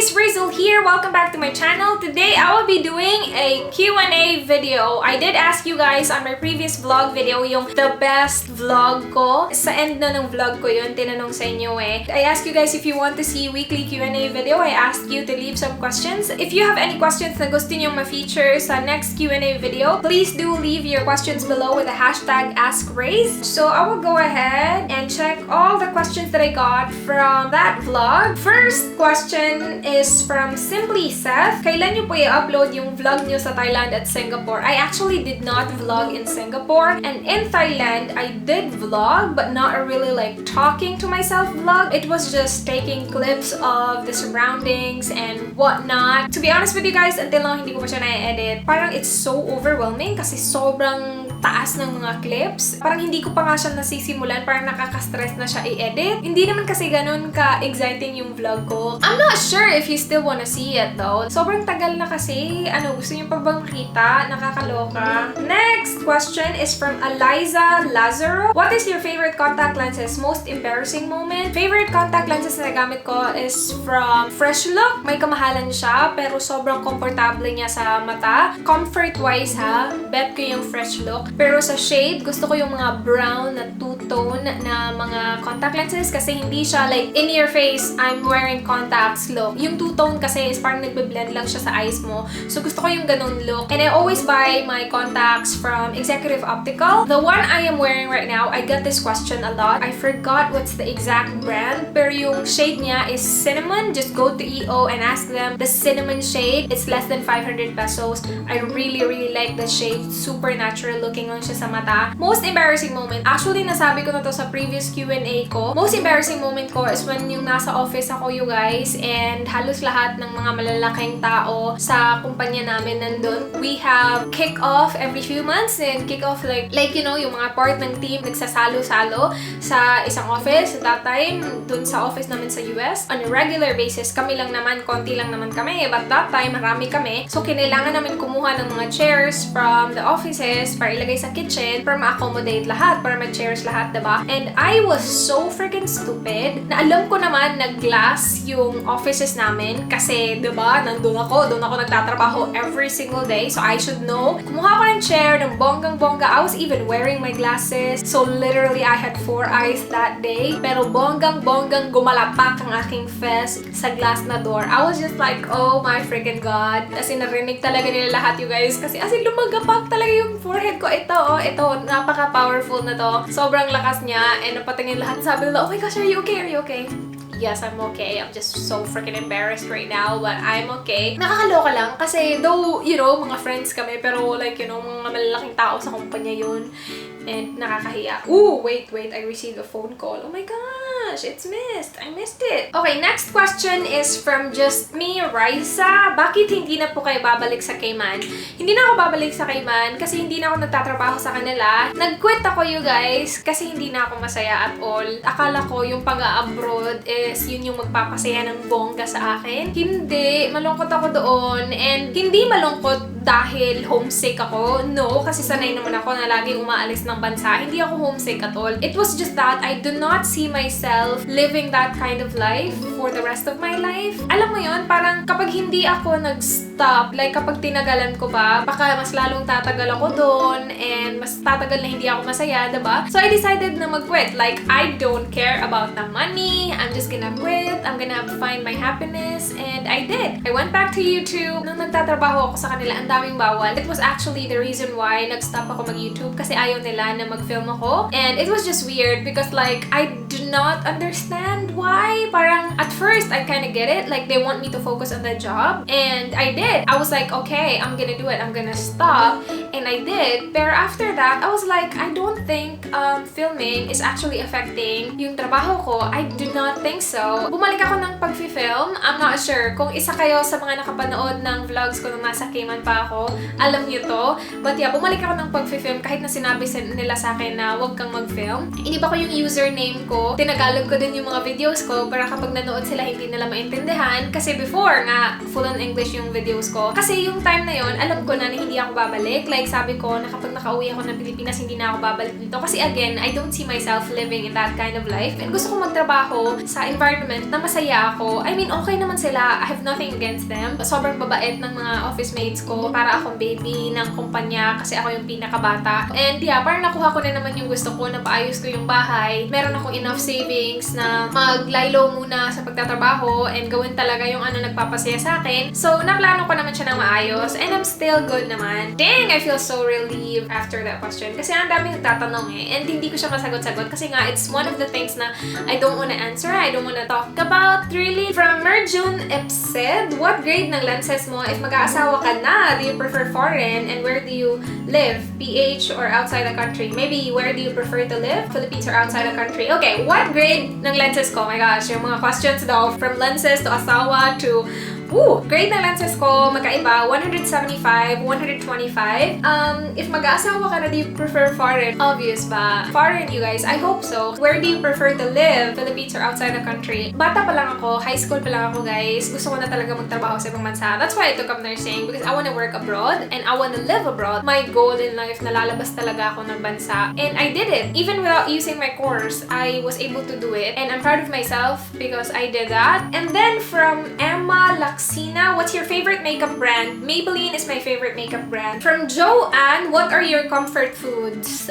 guys, Rhaze here. Welcome back to my channel. Today, I will be doing a Q&A video. I did ask you guys on my previous vlog video yung the best vlog ko. Sa end na ng vlog ko yun, tinanong sa inyo eh. I asked you guys if you want to see weekly Q&A video. I asked you to leave some questions. If you have any questions na gusto nyo ma-feature sa next Q&A video, please do leave your questions below with the hashtag askrhaze. So, I will go ahead and check all the questions that I got from that vlog. First question is from Simply Seth. Kailan nyo po i-upload yung vlog nyo sa Thailand at Singapore? I actually did not vlog in Singapore, and in Thailand, I did vlog, but not a really like talking to myself vlog. It was just taking clips of the surroundings and whatnot. To be honest with you guys, until now, hindi ko pa siya na-edit. Parang it's so overwhelming kasi sobrang taas ng mga clips. Parang hindi ko pa nga siya nasisimulan. Parang nakaka-stress na siya i-edit. Hindi naman kasi ganun ka-exciting yung vlog ko. I'm not sure if you still wanna see it though. Sobrang tagal na kasi. Ano, gusto niyo pa bang makita? Nakakaloka. Next question is from Eliza Lazaro. What is your favorite contact lenses? Most embarrassing moment? Favorite contact lenses na nagamit ko is from Fresh Look. May kamahalan siya, pero sobrang komportable niya sa mata. Comfort-wise ha, bet ko yung Fresh Look. Pero sa shade, gusto ko yung mga brown na two-tone na mga contact lenses kasi hindi siya like in your face, I'm wearing contacts look. Yung two-tone kasi is parang nagbe-blend lang siya sa eyes mo. So gusto ko yung ganun look. And I always buy my contacts from Executive Optical. The one I am wearing right now, I get this question a lot. I forgot what's the exact brand, pero yung shade niya is cinnamon. Just go to EO and ask them the cinnamon shade. It's less than 500 pesos. I really like the shade. Super natural looking lang siya sa mata. Most embarrassing moment, actually nasabi ko na to sa previous Q&A ko. Most embarrassing moment ko is when yung nasa office ako, you guys, and halos lahat ng mga malalaking tao sa kumpanya namin nandun. We have kick-off every few months, and kick-off like you know, yung mga part ng team nagsasalo-salo sa isang office. At that time, dun sa office namin sa US, on a regular basis, kami lang naman, konti lang naman kami, but that time, marami kami. So, kinailangan namin kumuha ng mga chairs from the offices para ilagay sa kitchen para ma-accommodate lahat, para ma-chairs lahat, diba? And I was so freaking stupid na alam ko naman na glass yung offices namin kasi, diba, doon ako nagtatrabaho every single day, so I should know. Kumuha ko ng chair ng bonggang-bongga. I was even wearing my glasses, so literally I had 4 eyes that day, pero bonggang-bonggang gumalapak ang aking face sa glass na door. I was just like, oh my freaking god. As in, narinig talaga nila lahat, you guys, kasi as in, lumagapak talaga yung forehead ko. Ito, napaka-powerful na to. Sobrang lakas niya, and napatingin lahat. Sabi nila, oh my gosh, are you okay? Are you okay? Yes, I'm okay. I'm just so freaking embarrassed right now, but I'm okay. Nakakaloka lang kasi though, you know, mga friends kami, pero like, you know, mga malalaking tao sa kumpanya yun. And nakakahiya. Ooh, wait, I received a phone call. Oh my gosh, it's missed. I missed it. Okay, next question is from Just Me, Raisa. Bakit hindi na po kayo babalik sa Cayman? Hindi na ako babalik sa Cayman kasi hindi na ako nagtatrabaho sa kanila. Nag-quit ako, you guys, kasi hindi na ako masaya at all. Akala ko yung pag-abroad is yun yung magpapasaya ng bongga sa akin. Hindi. Malungkot ako doon. And hindi malungkot dahil homesick ako. No, kasi sanay naman ako na laging umaalis ng bansa. Hindi ako homesick at all. It was just that I do not see myself living that kind of life for the rest of my life. Alam mo yun, parang kapag hindi ako nag-stop, like kapag tinagalan ko pa, baka mas lalong tatagal ako doon and mas tatagal na hindi ako masaya, diba? So I decided na mag-quit. Like, I don't care about the money. I'm just gonna quit. I'm gonna find my happiness. And I did. I went back to YouTube. Nung nagtatrabaho ako sa kanila, ang daming bawal. It was actually the reason why nag-stop ako mag-YouTube kasi ayaw nila na mag-film ako. And it was just weird because like, I do not understand why. Parang at first, I kind of get it. Like, they want me to focus on the job. And I did. I was like, okay, I'm gonna do it. I'm gonna stop. And I did. Pero after that, I was like, I don't think filming is actually affecting yung trabaho ko. I do not think so. Bumalik ako ng pag-film. I'm not sure kung isa kayo sa mga nakapanood ng vlogs ko nung nasa Cayman pa ako, alam niyo to. But yeah, bumalik ako ng pag-film kahit na sinabi nila sa akin na huwag kang mag-film. Iniba ko yung username ko. Tinagalog ko din yung mga videos ko para kapag nanood sila hindi nila maintindihan. Kasi before nga, full on English yung videos ko. Kasi yung time na yon, alam ko na hindi ako babalik. Like sabi ko, na kapag makauwi ako ng Pilipinas, hindi na ako babalik dito. Kasi again, I don't see myself living in that kind of life. And gusto ko magtrabaho sa environment na masaya ako. I mean, okay naman sila. I have nothing against them. Sobrang babait ng mga office mates ko. Para akong baby ng kumpanya kasi ako yung pinakabata. And yeah, parang nakuha ko na naman yung gusto ko, na paayos ko yung bahay. Meron akong enough savings na mag-lie-low muna sa pagtatrabaho and gawin talaga yung ano nagpapasaya sa akin. So, naplano ko naman siya ng maayos and I'm still good naman. Dang! I feel so relieved after that question. Kasi ang daming nagtatanong and hindi ko siya masagot-sagot kasi nga it's one of the things na I don't wanna answer, I don't wanna talk about really. From Merjun Epsed, what grade ng lenses mo if mag-aasawa ka na? Do you prefer foreign and where do you live? PH or outside the country? Maybe where do you prefer to live? Philippines or outside the country? Okay, what grade ng lenses ko? Oh my gosh, yung mga questions daw from lenses to asawa to grade ng lenses ko, magkaiba, 175, 125. If mag-aasawa ka na, do you prefer foreign? Obvious ba? Foreign, you guys. I hope so. Where do you prefer to live? Philippines or outside the country? Bata pa lang ako, high school pa lang ako, guys. Gusto ko na talaga magtrabaho sa ibang bansa. That's why I took up nursing because I want to work abroad and I want to live abroad. My goal in life, nalalabas talaga ako ng bansa. And I did it. Even without using my course, I was able to do it. And I'm proud of myself because I did that. And then from Emma Laxina, what's your favorite makeup brand? Maybelline is my favorite makeup brand. From Joanne, what are your comfort foods?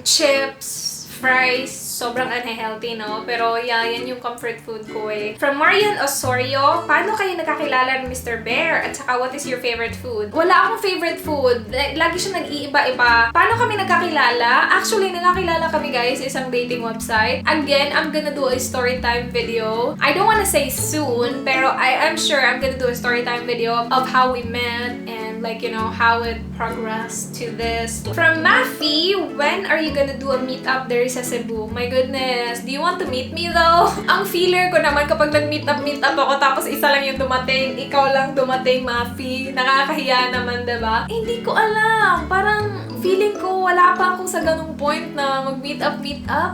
Chips, fries, sobrang unhealthy, no? Pero yeah, yan yung comfort food ko eh. From Marian Osorio, paano kayo nakakilala ni Mr. Bear? At saka, what is your favorite food? Wala akong favorite food. Lagi siya nag-iiba-iba. Paano kami nagkakilala? Actually, nagkakilala kami, guys, isang dating website. Again, I'm gonna do a story time video. I don't wanna say soon, pero I'm sure I'm gonna do a story time video of how we met and like, you know, how it progressed to this. From Mafi, when are you gonna do a meetup there sa Cebu? My goodness, do you want to meet me though? Ang feeler ko naman kapag nag-meet up ako tapos isa lang yung dumating, ikaw lang dumating, Mafi. Nakakahiya naman, diba? Eh, hindi ko alam. Parang feeling ko wala pa ako sa ganung point na mag-meet up.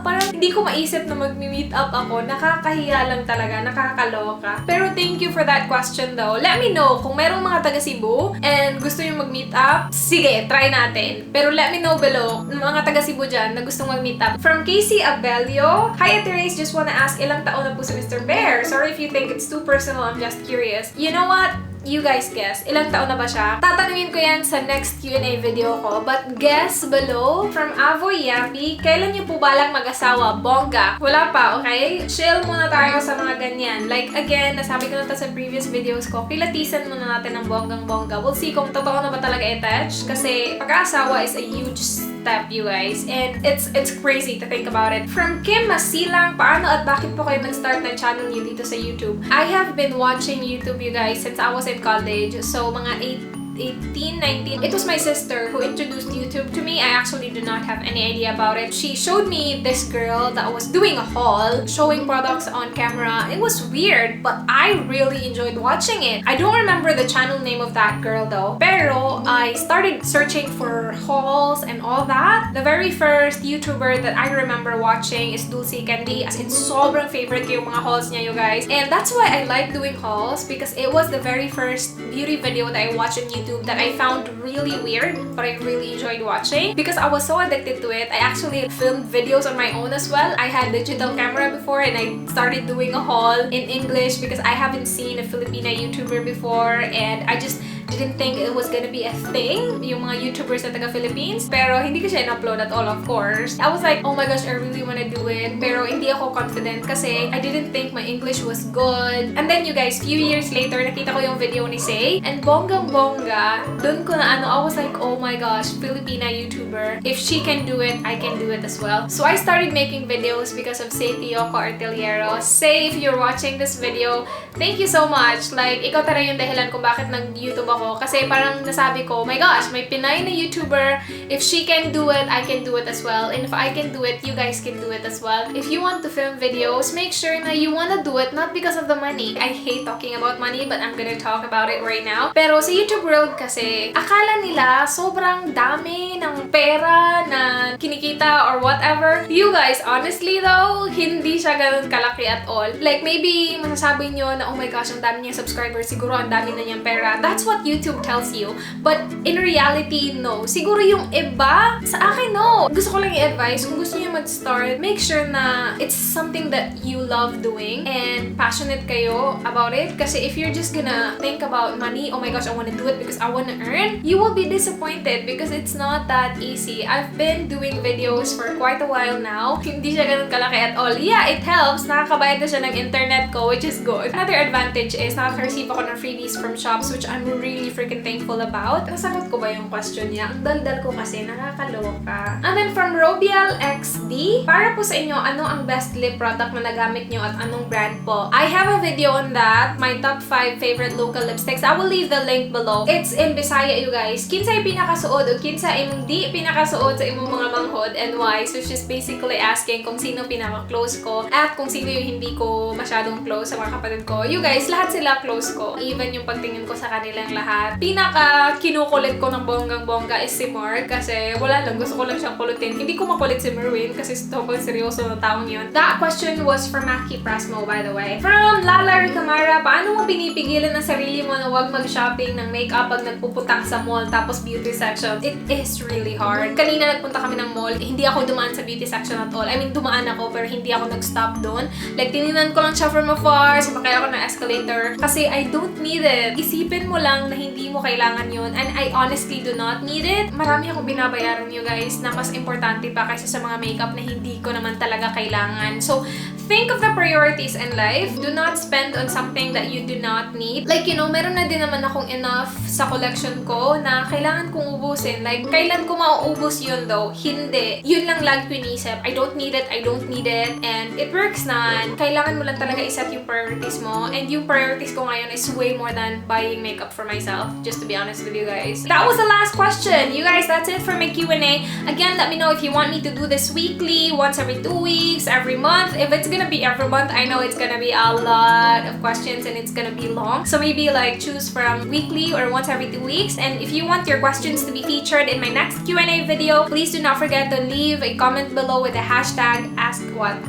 Parang hindi ko maisip na mag-meet up ako. Nakakahiya lang talaga, nakakaloka. Pero thank you for that question though. Let me know kung merong mga taga Cebu and gusto yung mag-meet up. Sige, try natin. Pero let me know below mga taga Cebu dyan na gustong mag-meet up. From Casey Abelio, hi Ate Rhaze, just wanna ask ilang taon na po si Mr. Bear? Sorry if you think it's too personal, I'm just curious. You know what? You guys guess, ilang taon na ba siya? Tatanungin ko yan sa next Q&A video ko. But guess below, from Avoy Yapi, kailan niyo po balang mag-asawa? Bongga. Wala pa, okay? Chill muna tayo sa mga ganyan. Like, again, nasabi ko na to sa previous videos ko, kilatisan muna natin ng bonggang-bongga. We'll see kung totoo na ba talaga attach. Kasi pag-aasawa is a huge step, you guys. And it's crazy to think about it. From Kim Masilang, paano at bakit po kayo nag-start ng channel niyo dito sa YouTube? I have been watching YouTube, you guys, since I was in college. So, mga 18, 19. It was my sister who introduced YouTube to me. I actually do not have any idea about it. She showed me this girl that was doing a haul, showing products on camera. It was weird, but I really enjoyed watching it. I don't remember the channel name of that girl though. Pero I started searching for hauls and all that. The very first YouTuber that I remember watching is Dulce Candy. As in, sobrang favorite ko yung mga hauls niya, you guys. And that's why I like doing hauls because it was the very first beauty video that I watched on YouTube that I found really weird, but I really enjoyed watching because I was so addicted to it. I actually filmed videos on my own as well. I had digital camera before and I started doing a haul in English because I haven't seen a Filipina YouTuber before and I just didn't think it was gonna be a thing, yung mga YouTubers na taga-Philippines. Pero hindi ko siya in-upload at all, of course. I was like, oh my gosh, I really wanna do it. Pero hindi ako confident kasi I didn't think my English was good. And then you guys, few years later, nakita ko yung video ni Say. And bonggang-bongga, dun ko na I was like, oh my gosh, Filipina YouTuber. If she can do it, I can do it as well. So I started making videos because of Say Tioco Artillero. Say, if you're watching this video, thank you so much. Like, ikaw talaga yung dahilan kung bakit nag-YouTube ako. Kasi parang nasabi ko, oh my gosh, may Pinay na YouTuber. If she can do it, I can do it as well. And if I can do it, you guys can do it as well. If you want to film videos, make sure na you wanna do it not because of the money. I hate talking about money, but I'm gonna talk about it right now. Pero sa YouTube world kasi, akala nila sobrang dami ng pera na kinikita or whatever. You guys, honestly though, hindi siya ganun kalaki at all. Like, maybe masasabi nyo na, oh my gosh, ang dami niyang subscribers, siguro ang dami na niyang pera. That's what what YouTube tells you. But in reality, no. Siguro yung iba, sa akin, no. Gusto ko lang i-advise, kung gusto niyo mag-start, make sure na it's something that you love doing and passionate kayo about it. Kasi if you're just gonna think about money, oh my gosh, I wanna do it because I wanna earn, you will be disappointed because it's not that easy. I've been doing videos for quite a while now. Hindi siya ganun kalaki at all. Yeah, it helps. Nakakabayad na siya ng internet ko, which is good. Another advantage is nakaka-receive ako ng freebies from shops, which I'm really freaking thankful about. Nasagot ko ba yung question niya? Ang daldal ko kasi, nakakaloka. And then from Robial XD, para po sa inyo, ano ang best lip product na nagamit nyo at anong brand po? I have a video on that. My top 5 favorite local lipsticks. I will leave the link below. It's in Bisaya, you guys. Kinsa yung pinakasuod o kinsa imong di pinakasuod sa imong mga manghod and why? So she's basically asking kung sino pinaka-close ko at kung sino yung hindi ko masyadong close sa mga kapatid ko. You guys, lahat sila close ko. Even yung pagtingin ko sa kanilang lahat. Pinaka-kinukulit ko ng bonggang-bongga is si Mark kasi wala lang. Gusto ko lang siyang kulutin. Hindi ko makulit si Merwin kasi sobrang seryoso na taong yun. That question was from Maki Prasmo, by the way. From Lala Camara, paano mo pinipigilan ang sarili mo na huwag mag-shopping ng makeup pag nagpupunta ka sa mall tapos beauty section? It is really hard. Kanina nagpunta kami ng mall, hindi ako dumaan sa beauty section at all. I mean, dumaan ako pero hindi ako nag-stop doon. Like, tininan ko lang siya from afar, sumakay ako ng escalator kasi I don't need it. Isipin mo lang na hindi mo kailangan yun and I honestly do not need it. Marami akong binabayaran, you guys, na mas importante pa kaysa sa mga makeup na hindi ko naman talaga kailangan. So, think of the priorities in life. Do not spend on something that you do not need. Like, you know, meron na din naman akong enough sa collection ko na kailangan kong ubusin. Like, kailan ko mauubos yun though? Hindi. Yun lang lagi ko inisip. I don't need it, I don't need it. And it works na. Kailangan mo lang talaga iset yung priorities mo. And yung priorities ko ngayon is way more than buying makeup for myself. Just to be honest with you guys. That was the last question. You guys, that's it for my Q&A. Again, let me know if you want me to do this weekly, once every 2 weeks, every month. If it's gonna be every month, I know it's gonna be a lot of questions and it's gonna be long. So maybe like choose from weekly or once every 2 weeks. And if you want your questions to be featured in my next Q&A video, please do not forget to leave a comment below with the hashtag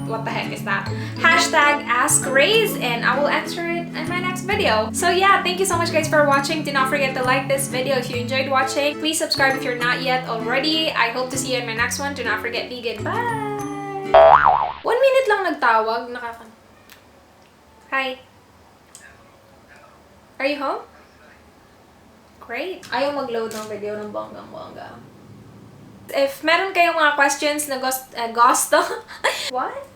what the heck is that? Hashtag askrhaze and I will answer it in my next video. So yeah, thank you so much guys for watching. Do not forget to like this video if you enjoyed watching. Please subscribe if you're not yet already. I hope to see you in my next one. Do not forget, be good. Bye! 1 minute lang nagtawag. Hi. Are you home? Great. Ayaw mag-load ng video ng bonggang-bongga. If meron kayong mga questions na gusto... What?